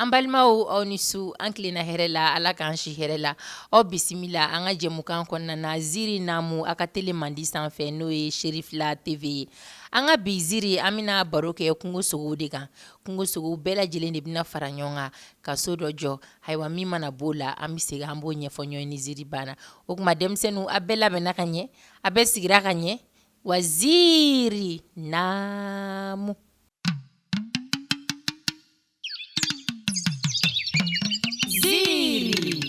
An balimaw, aw ni su. An tilenna hɛrɛ la, Ala k'an si hɛrɛ la. Aw bisimila an ka jɛmukan kɔnɔna na, Ziiri Naamu, a ka tele mandi sanfɛ, n'o ye Serifila TV ye. An ka bi ziiri, an bɛna baro kɛ kungo sogow de kan. Kungo sogow bɛɛ lajɛlen de bɛna fara ɲɔgɔn kan ka so dɔ jɔ. Ayiwa, min mana b'o la, an bɛ segin an b'o ɲɛfɔ ɲɔgɔn ye ni ziiri banna. O tuma denmisɛnninw, a bɛɛ labɛnna ka ɲɛ, a bɛɛ sigira ka ɲɛ wa? Ziiri Naamu. Ziiri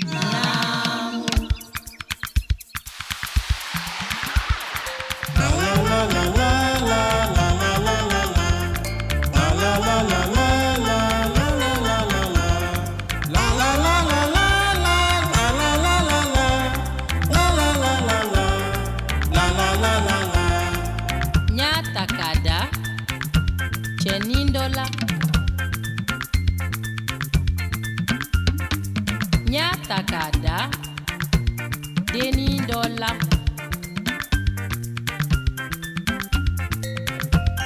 Naamu. N y'a ta k'a da cɛnin dɔ la. N y'a ta k'a da dennin dɔ la.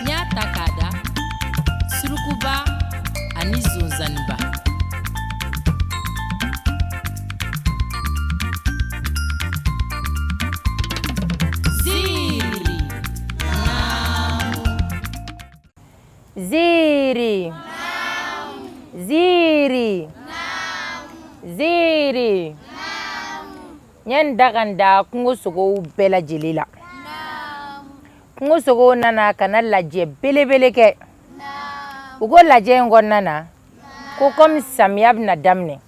N y'a ta k'a da surukuba ani zonzaniba. Ziiri Naamu. Ziiri. Ziiri. Ziiri. N ye n da ka n da kungo sogow bɛɛ lajɛlen la. Kungo sogow nana ka na lajɛ belebele kɛ. U ko lajɛ in kɔnɔna na ko komi samiya bɛna daminɛ,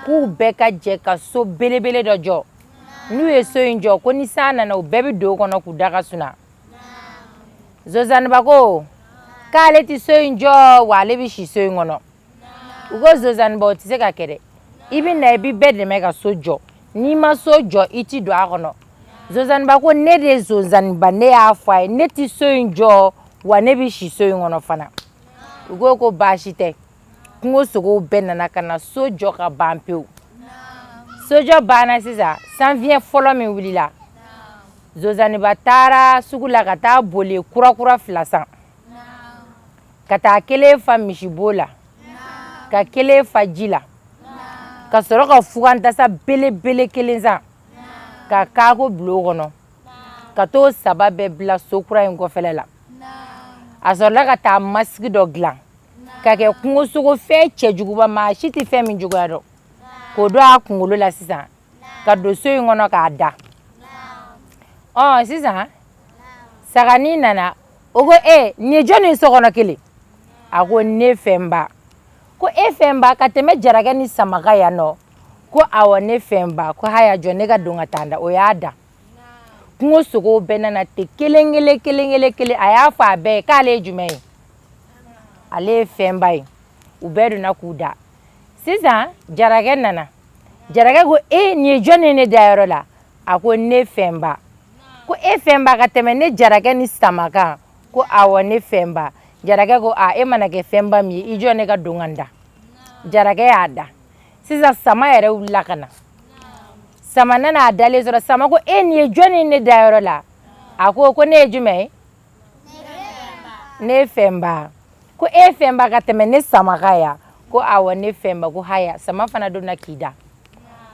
k'u bɛɛ ka jɛ ka so belebele dɔ jɔ. N'u ye so in jɔ, ko ni san nana, u bɛɛ bɛ don o kɔnɔ k'u da ka suna. Zonzaniba ko k'ale tɛ so in jɔ, wa ale bɛ si so in kɔnɔ. U ko zonzaniba, o tɛ se ka kɛ dɛ, i bɛ na, i bɛ bɛɛ dɛmɛ ka so jɔ. N'i ma so jɔ, i tɛ don a kɔnɔ. Zonzaniba ko ne de ye zonzaniba, ne y'a fɔ a ye, ne tɛ so in jɔ, wa ne bɛ si so in kɔnɔ fana. U ko baasi tɛ. Kungo sogow bɛɛ nana ka na so jɔ ka ban pewu. Sojɔ banna sisan, sanfiɲɛ fɔlɔ min wulila, zonzaniba taara sugu la ka taa bole kurakura fila san, ka taa kelen fa misibo la, ka kelen fa ji la, ka sɔrɔ ka fugantasa belebele kelen san ka kaako bil'o kɔnɔ, ka t'o saba bɛɛ bila so kura in kɔfɛla la. A sɔrɔla ka taa masigi dɔ dilan ka kɛ kungosogo fɛn cɛjuguba, maa si tɛ fɛn min juguya dɔn, k'o don a kunkolo la sisan, ka don so in kɔnɔ k'a da. Ɔ sisan saganin nana, o ko e, nin ye jɔnni so kɔnɔ kelen? A ko ne fɛnba. Ko e fɛnba ka tɛmɛ jarakɛ ni sama kan yan nɔ? Ko awɔ, ne fɛnba. Ko haya, jɔ ne ka don ka taa n da. O y'a da. Kungo sogow bɛɛ nana ten, kelen kelen, kelen kelen kelen. A y'a fɔ a bɛɛ ye k'ale ye jumɛn ye? Ale ye fɛnba ye. U bɛɛ donna k'u da. Sisan jarakɛ nana. Jarakɛ ko e, nin ye jɔn ye ne dayɔrɔ la? A ko ne fɛnba. Ko e fɛnba ka tɛmɛ ne jarakɛ ni sama kan? Ko awɔ, ne fɛnba. Jarakɛ ko a, e mana kɛ fɛnba min ye, i jɔ ne ka don ka n da. Jarakɛ y'a da. Sisan sama yɛrɛ wulila ka na. Sama nana a dalen sɔrɔ. Sama ko e, nin ye jɔn ye ne dayɔrɔ la? A ko ne ye jumɛn ye? Ne fɛnba. Ko e fɛnba ka tɛmɛ ne sama kan ya? Ko awɔ, ne fɛnba. Ko haya. Sama fana donna k'i da.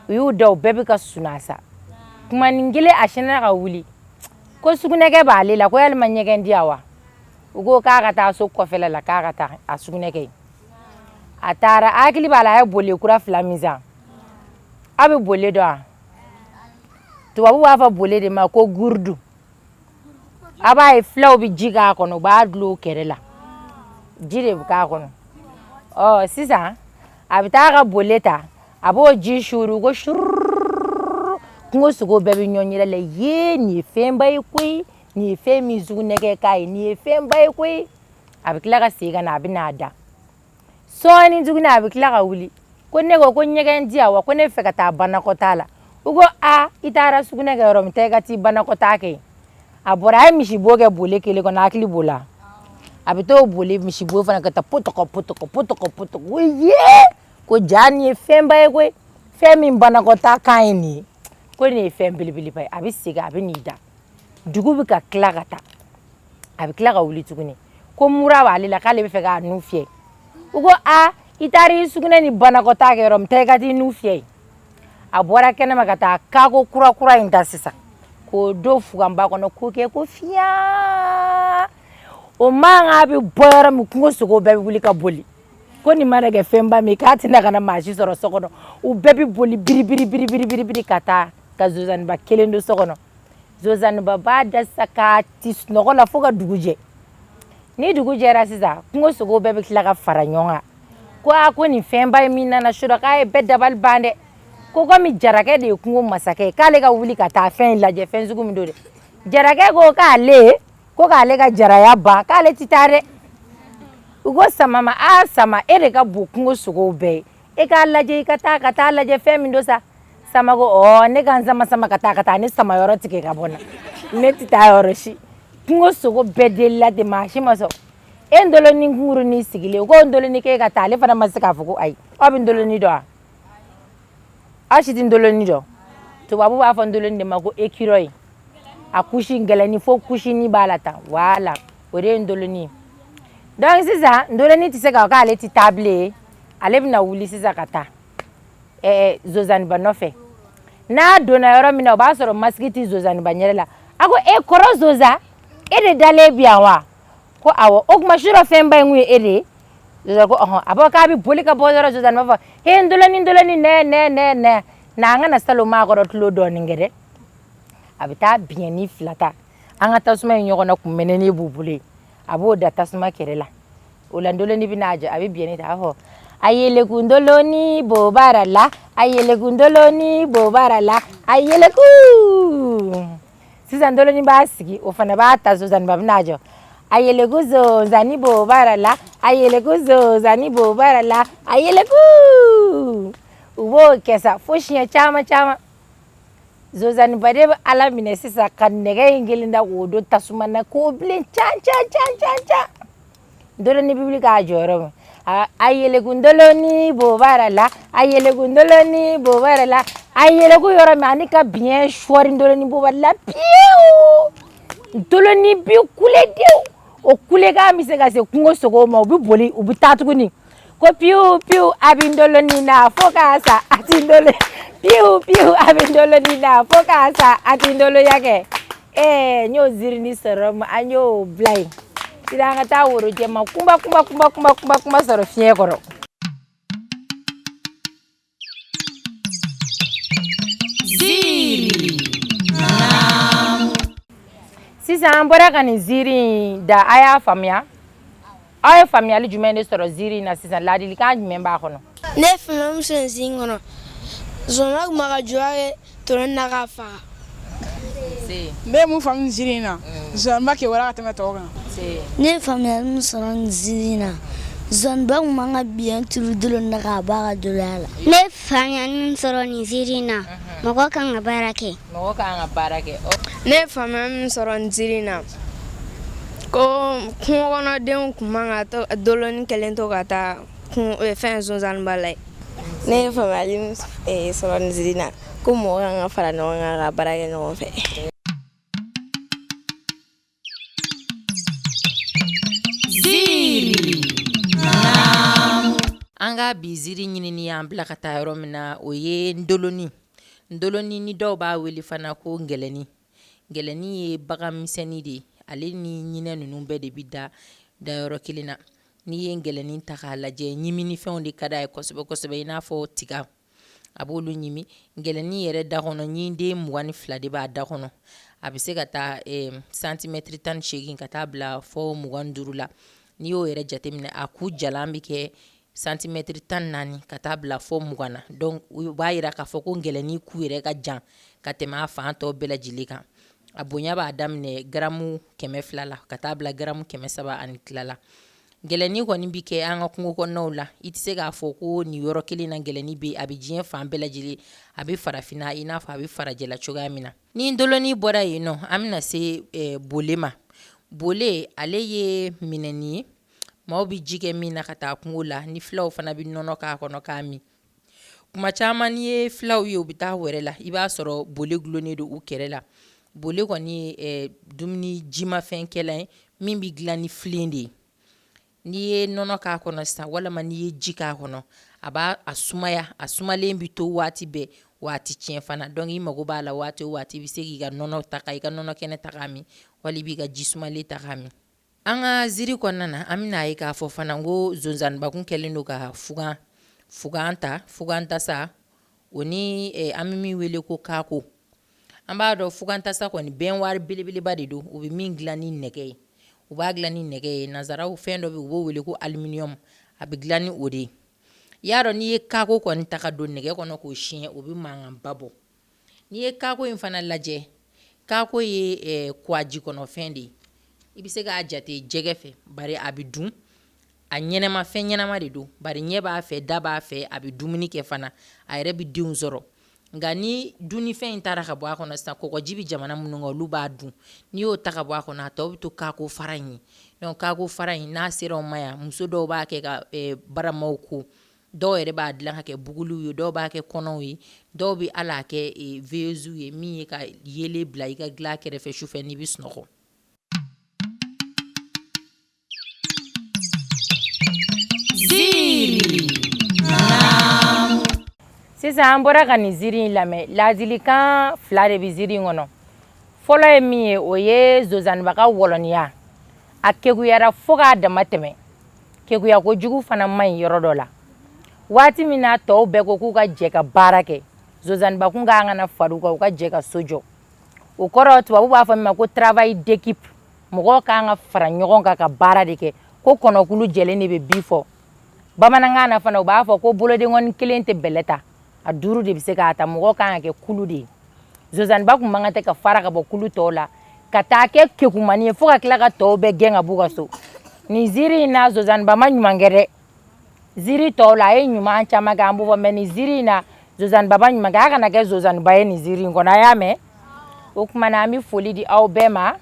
U y'u da, u bɛɛ bɛ ka sunaa sa. Kumanin kelen, a sinna ka wuli ko sugunɛkɛ b'ale la, ko yalima ɲɛgɛn di yan wa? U ko k'a ka taa so kɔfɛla la, k'a ka taa a sugunɛkɛ yen. A taara, a hakili b'a la, a ye bole kura fila min san. Aw bɛ bole dɔn wa? Tubabu b'a fɔ bole de ma ko gourde. A b'a ye fulaw bɛ ji k'a kɔnɔ, u b'a dulon kɛrɛ la, ji de bɛ k'a kɔnɔ. Ɔ sisan a bɛ taa ka bole ta, a b'o ji suuru ko sururu. Kungo sogo bɛɛ bɛ ɲɔgɔn yɛrɛ la ye, nin ye fɛnba ye koyi, nin ye fɛn min sugunɛkɛ k'a ye, nin ye fɛnba ye koyi. A bɛ tila ka segin ka na, a bɛ n'a da. Sɔɔni tuguni, a bɛ tila ka wuli ko ne ko ɲɛgɛn di yan wa? Ko ne fɛ ka taa banakɔtaa la. U ko a, i taara sugunɛ kɛ yɔrɔ min, taa i ka t'i banakɔtaa kɛ yen. A bɔra, a ye misibo kɛ bole kelen kɔnɔ. Hakili b'o la, a bɛ t'o bole misibo fana ka taa potɔgɔ potɔgɔ potɔgɔ potɔgɔ. Ko ye, ko ja, nin ye fɛnba ye koyi, fɛn min banakɔtaa kan ye nin ye, ko nin ye fɛn belebeleba ye. A bɛ segin, a bɛ n'i da. Dugu bɛ ka tila ka taa, a bɛ tila ka wuli tuguni ko mura b'ale la, k'ale bɛ fɛ k'a nun fiyɛ. U ko a, I taara i sugunɛ ni banakɔtaa kɛ yɔrɔ min, taa i ka t'i nu fiyɛ yen. A bɔra kɛnɛma ka taa kako kura kura in ta sisan k'o don fuganba kɔnɔ, k'o kɛ ko fiya. O mankan bɛ bɔ yɔrɔ min, kungo sogo bɛɛ bɛ wuli ka boli ko nin mana kɛ fɛnba min k'a tɛna ka na maa si sɔrɔ so kɔnɔ. U bɛɛ bɛ boli biri biri biri biri biri biri ka taa ka zozaniba kelen don so kɔnɔ. Zozaniba b'a da sisan k'a ti sunɔgɔ la fo ka dugu jɛ. Ni dugu jɛra sisan, kungo sogo bɛɛ bɛ tila ka fara ɲɔgɔn kan ko aa, ko nin fɛnba ye min nana su rɔ, k'a ye bɛɛ dabali ban dɛ. Ko komi jarakɛ de ye kungo masakɛ ye, k'ale ka wuli ka taa fɛn in lajɛ, fɛn sugu min don dɛ. Jarakɛ ko k'ale ko k'ale ka jaraya ban, k'ale tɛ taa dɛ. U ko sama ma, aa sama, e de ka bon kungo sogow bɛɛ ye, e k'a lajɛ, i ka taa ka taa lajɛ fɛn min don sa. Sama ko ɔ, ne ka n sama sama ka taa ka taa ne sama yɔrɔ tigɛ ka bɔ n na, ne tɛ taa yɔrɔ si. Kungo sogo bɛɛ delila ten, maa si ma sɔn. E ndolonin kunkurunin sigilen ko ndolonin k'e ka taa, ale fana ma se k'a fɔ ko ayi. Aw bɛ ndolonin dɔn wa? Aw si tɛ ndolonin dɔn? Tubabu b'a fɔ ndolonin de ma ko écureuil. A kusi gɛlɛnni fo kusinin b'a la tan, voilà, o de ye ndolonin ye. Donc sisan ndolonin tɛ se k'a fɔ k'ale tɛ taa bilen. Ale bɛna wuli sisan ka taa ɛɛ zozaniba nɔfɛ. N'a donna yɔrɔ min na, o b'a sɔrɔ masque tɛ zozaniba ɲɛrɛ la. A ko e kɔrɔ zoza, e de dalen bi yan wa? Ko awɔ. O tuma su rɔ fɛnba in kun ye e de ye? Zoza ko ɔhɔn. A b'a fɔ k'a bɛ boli ka bɔ yɔrɔ, zozaniba b'a fɔ he, ndolonin ndolonin, nɛ nɛ nɛ nɛ na, an ka na salon maakɔrɔ tulo dɔɔnin kɛ dɛ. A bɛ taa biɲɛnin fila ta, an ka tasuma in ɲɔgɔnna kun mɛnɛnen b'u bolo yen, a b'o da tasuma kɛrɛ la. O la ndolonin bɛ n'a jɔ, a bɛ biɲɛnin ta, a b'a fɔ a yeleku ndolonin bo baara la, a yeleku ndolonin bo baara la, a yeleku. Sisan ndolonin b'a sigi, o fana b'a ta, zozaniba bɛ n'a jɔ, a yeleku zonzani bo baara la, a yeleku zonzani bo baara la, a yeleku. U b'o kɛ sa fo siɲɛ caman caman. Zozaniba de bɛ ala minɛ sisan ka nɛgɛ in kelen da k'o don tasuma na k'o bilen can can can can can. Ndolonin bɛ wuli k'a jɔ yɔrɔ min, a yeleku ndolonin bo baara la, a yeleku ndolonin bo baara la, a yeleku yɔrɔ min, ani ka biɲɛ sɔɔri ndolonin bo baara la piyewu. Ndolonin bi kule dewu, o kulekan bɛ se ka se kungo sogow ma, u bɛ boli, u bɛ taa tuguni ko piwu piwu, a bɛ ndolonin na fo k'a sa, a ti ndolo, piwu piwu, a bɛ ndolonin na fo k'a sa, a ti ndoloya kɛ. Ɛɛ, n y'o zirini sɔrɔ ma, an y'o bila yen. Sira an ka taa woro jɛma kunba kunba kunba kunba kunba kunba sɔrɔ fiɲɛ kɔrɔ. Ziiri naamu. Sisan an bɔra ka nin ziiri in da, a y'a faamuya? Aw ye faamuyali jumɛn de sɔrɔ ziiri in na sisan? Laadilikan jumɛn b'a kɔnɔ? Ne ye faamuya min sɔrɔ ziiri in kɔnɔ, zoniba tun b'a ka juguya kɛ tɔnɔ na k'a faga. Ne ye mun faamu ziiri in na, zoniba kewara ka tɛmɛ tɔw kan. Ne ye faamuyali min sɔrɔ nin ziiri in na, zoniba tun man ka biɲɛ turu dolo na k'a bɔ a ka doloya la. Ne ye faamuyali min sɔrɔ nin ziiri in na, mɔgɔ kan ka baara kɛ. Mɔgɔ kan ka baara kɛ. Ne ye faamuya min sɔrɔ nin ziiri in na, ko kungokɔnɔdenw tun man ka dolonin kelen to ka taa fɛn zonzaniba la yen. Ne ye faamuyali min sɔrɔ nin ziiri in na, ko mɔgɔ kan ka fara ɲɔgɔn kan ka baara kɛ ɲɔgɔn fɛ. Ziiri naamu. An ka bi ziiri ɲinini y'an bila ka taa yɔrɔ min na, o ye ndolonin. Ndolonin ni dɔw b'a wele fana ko ngɛlɛnin. Ngɛlɛnin ye bagan misɛnnin de ye. Ale ni ɲinɛ ninnu bɛɛ de bɛ da dayɔrɔ kelen na. N'i ye ngɛlɛnin ta k'a lajɛ, ɲiminifɛnw de ka d'a ye kosɛbɛ kosɛbɛ, i n'a fɔ tiga, a b'olu ɲimi. Ngɛlɛnin yɛrɛ da kɔnɔ, ɲinden 22 de b'a da kɔnɔ. A bɛ se ka taa santimɛtiri 18 ka taa bila fo 25 la. N'i y'o yɛrɛ jateminɛ, a ku jalan bɛ kɛ santimɛtiri 14 ka taa bila fo 20 na. Donc o b'a yira k'a fɔ ko ngɛlɛnin ku yɛrɛ ka jan ka tɛmɛ a fan tɔ bɛɛ lajɛlen kan. A bonya b'a daminɛ garamu 200 la ka taa bila garamu 300 ani tila la. Gɛlɛnin kɔni bɛ kɛ an ka kungo kɔnɔnaw la. I tɛ se k'a fɔ ko nin yɔrɔ kelen na gɛlɛnin bɛ, a bɛ diɲɛ fan bɛɛ lajɛlen, a bɛ farafinna i n'a fɔ a bɛ farajɛla cogoya min na. Ni ndolonin bɔra yen nɔ, an bɛna se bole ma. Bole, ale ye minɛnin ye, maaw bɛ ji kɛ min na ka taa kungo la, ni fulaw fana bɛ nɔnɔ k'a kɔnɔ k'a min. Kuma caman n'i ye fulaw ye u bɛ taa wɛrɛ la, i b'a sɔrɔ bole dulonnen don u kɛrɛ la. Bole kɔni ye dumuni jimafɛnkɛlan ye min bɛ dilan ni filen de ye. N'i ye nɔnɔ k'a kɔnɔ sisan walama n'i ye ji k'a kɔnɔ, a b'a a sumaya, a sumalen bɛ to waati bɛɛ, wa a tɛ tiɲɛ fana. Donc i mago b'a la waati o waati, i bɛ se k'i ka nɔnɔ ta, i ka nɔnɔ kɛnɛ ta k'a min, wali i b'i ka ji sumalen ta k'a min. An ka ziiri kɔnɔna na, an bɛna ye k'a fɔ fana ko zonzanniba kun kɛlen don ka fugan ta, fugan tasa, o ni an bɛ min wele ko kako. An b'a dɔn fugan tasa kɔni baignoire belebeleba de don, u bɛ min dilan ni nɛgɛ ye. U b'a dilan ni nɛgɛ ye. Nanzaraw fɛn dɔ bɛ, u b'o wele ko aluminium, a bɛ dilan ni o de ye. I y'a dɔn n'i ye kako kɔni ta ka don nɛgɛ kɔnɔ k'o siɲɛ, o bɛ mankanba bɔ. N'i ye kako in fana lajɛ, kako ye kwaji kɔnɔfɛn de ye. I bɛ se k'a jate jɛgɛ fɛ, bari a bɛ dun a ɲɛnɛma, fɛn ɲɛnama de don, bari ɲɛ b'a fɛ, da b'a fɛ, a bɛ dumuni kɛ fana, a yɛrɛ bɛ denw sɔrɔ. Nka ni dunnifɛn in taara ka bɔ a kɔnɔ sisan, kɔgɔji bɛ jamana minnu kan, olu b'a dun. N'i y'o ta ka bɔ a kɔnɔ, a tɔ bɛ to kako fara in ye. Donc kako fara in, n'a sera o ma yan, muso dɔw b'a kɛ ka baramaw ko, dɔw yɛrɛ b'a dilan ka kɛ buguliw ye, dɔw b'a kɛ kɔnɔw ye, dɔw bɛ hali a kɛ veilleusew ye, min ye ka yeelen bila i ka dilan kɛrɛfɛ sufɛ n'i bɛ sunɔgɔ. Sisan an bɔra ka nin ziiri in lamɛn. Laadilikan fila de bɛ ziiri in kɔnɔ. Fɔlɔ ye min ye, o ye zonzanniba ka wɔlɔniya. A kekuyara fo k'a dama tɛmɛ. Kekuya kojugu fana man ɲi yɔrɔ dɔ la. Waati min na tɔw bɛɛ ko k'u ka jɛ ka baara kɛ, zonzanniba kun ka kan ka na far'u kan, u ka jɛ ka so jɔ. O kɔrɔ, tubabu b'a fɔ min ma ko travail d'équipe. Mɔgɔw ka kan ka fara ɲɔgɔn kan ka baara de kɛ, ko kɔnɔkulu jɛlen de bɛ bi fɔ. Bamanankan na fana, u b'a fɔ ko bolodenkɔni kelen tɛ bɛlɛ ta, a duuru de bɛ se k'a ta. Mɔgɔ kan ka kɛ kulu de ye. Zonzanniba kun man kan tɛ ka fara ka bɔ kulu tɔw la ka taa kɛ kekumani ye fo ka tila ka tɔw bɛɛ gɛn ka b'u ka so. Nin ziiri in na, zonzanniba ma ɲuman kɛ dɛ. Ziiri tɔw la, a ye ɲuman caman kɛ, an b'o fɔ, mais nin ziiri in na, zonzanniba ma ɲuman kɛ. A kana kɛ zonzanniba ye nin ziiri in kɔnɔ. A y'a mɛn? O tuma na, an bɛ foli di aw bɛɛ ma.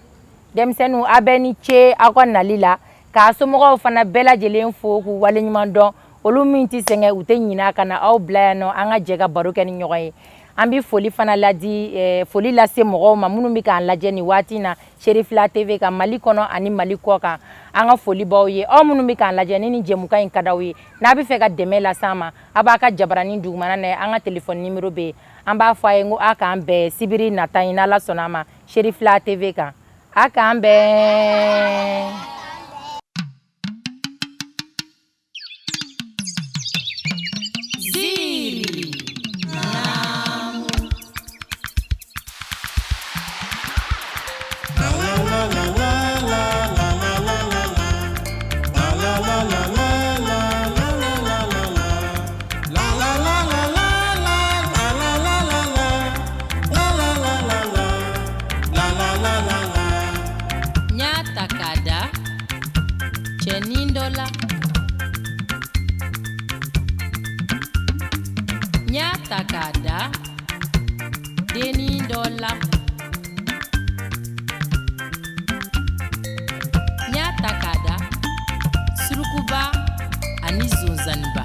Denmisɛnninw, aw bɛɛ ni ce aw ka nali la, k'a somɔgɔw fana bɛɛ lajɛlen fo k'u waleɲuman dɔn, olu min tɛ sɛgɛn, u tɛ ɲinɛ ka na aw bila yan nɔ, an ka jɛ ka baro kɛ ni ɲɔgɔn ye. An bɛ foli fana ladi, foli lase mɔgɔw ma minnu bɛ k'an lajɛ nin waati in na Cherifila TV kan, Mali kɔnɔ ani Mali kɔ kan. An ka foli b'aw ye. Aw minnu bɛ k'an lajɛ ni nin jɛmukan in ka d'aw ye, n'a bɛ fɛ ka dɛmɛ las'an ma, a b'a ka jabaranin dugumana na, an ka telefɔni nimero bɛ yen. An b'a fɔ a ye ko a k'an bɛn sibiri nata in, n'Ala sɔnna a ma, Cherifila TV kan. A k'an bɛn. Ziiri naamu. N y'a ta k'a da cɛnin dɔ la. N y'a ta k'a da dennin dɔ la. N y'a ta k'a da surukuba ani zonzanniba.